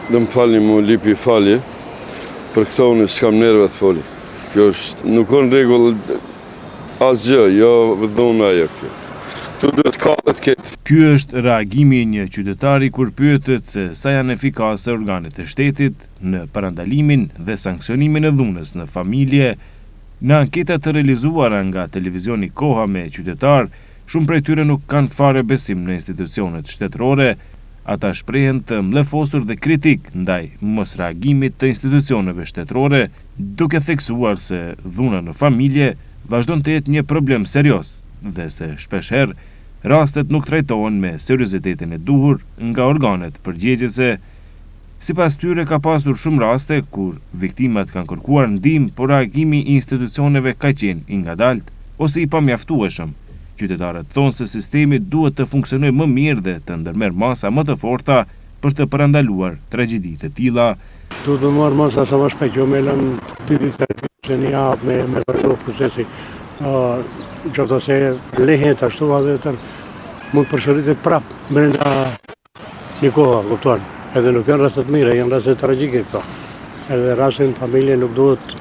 Dhe më falni mu lypi falje, për këto unë s'kam nerve të foli. Kjo është, nuk o në rregull asgjë, jo dhuna jo kjo. Këtu duhet kallet këtë. Ky është reagimi i një qytetari kur pyetet se sa janë efikase organet e shtetit në parandalimin dhe sanksionimin e dhunës në familje. Në anketa të realizuara nga televizioni Koha me qytetarë, Shumë prej tyre nuk kanë fare besim në institucionet shtetërore, ata shprehen të mllefosur dhe kritikë ndaj mosreagimit të institucioneve shtetërore, duke theksuar se dhuna në familje vazhdon të jetë një problem serioz dhe se shpeshherë rastet nuk trajtohen me seriozitetin e duhur nga organet përgjegjëse. Sipas tyre ka pasur shumë raste kur viktimat kanë kërkuar ndihmë por reagimi i institucioneve ka qenë i ngadaltë ose i pamjaftueshëm. Qytetarët thonë se sistemi duhet të funksionojë më mirë dhe të ndërmerr masa më të forta për të parandaluar tragjedi të tilla. Duhet me marrë masa sa më shpejt, jo me lënë dy ditë ose një javë me me vazhdu procesi. Në qoftë se lehet ashtu edhe mund të përsëritet prapë brenda Një kohë, kupton, edhe nuk janë raste të mira, janë raste tragjike këto. Edhe raste në familje nuk duhet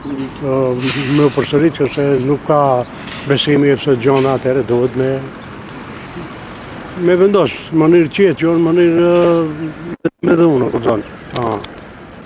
me u përsërit, që se nuk ka besimi ose gjona atëherë duhet me me vendos në mënyrë qetë, jo në mënyrë me dhunë, kupton.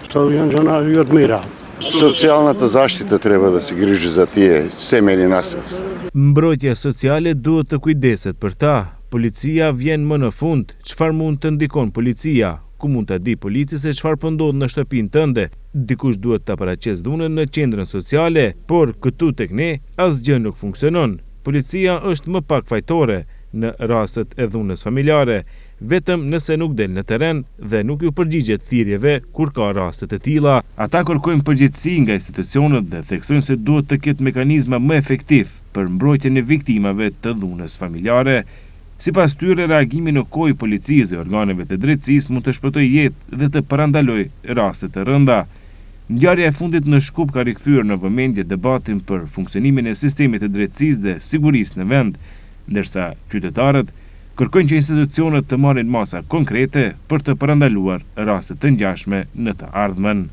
Këto janë gjona jo të mira. Socijalната заштита треба да се грижи за тие семејни насилства. Mbrojtja sociale duhet të kujdeset për ta. Policia vjen më në fund. Çfarë mund të ndikon policia? Ku mund ta di polici se çfarë po ndodh në shtëpinë tënde? Dikush duhet ta paraqesë dhunën në qendrën sociale, por këtu tek ne asgjë nuk funksionon. Policia është më pak fajtore në rastet e dhunës familjare. vetëm nëse nuk del në terren dhe nuk iu përgjigjet thirrjeve kur ka raste të tilla. Ata kërkojnë përgjegjësi nga institucionet dhe theksojnë se duhet të ketë mekanizma më efektivë për mbrojtjen e viktimave të dhunës familjare. Sipas tyre, reagimi në kohë i policisë dhe organeve të drejtësisë mund të shpëtojë jetë dhe të parandalojë raste të rënda. Ngjarja e fundit në Shkup ka rikthyer në vëmendje debatin për funksionimin e sistemit të drejtësisë dhe sigurisë në vend, ndërsa qytetarët kërkojnë që institucionet të marrin masa konkrete për të parandaluar raste të ngjashme në të ardhmen.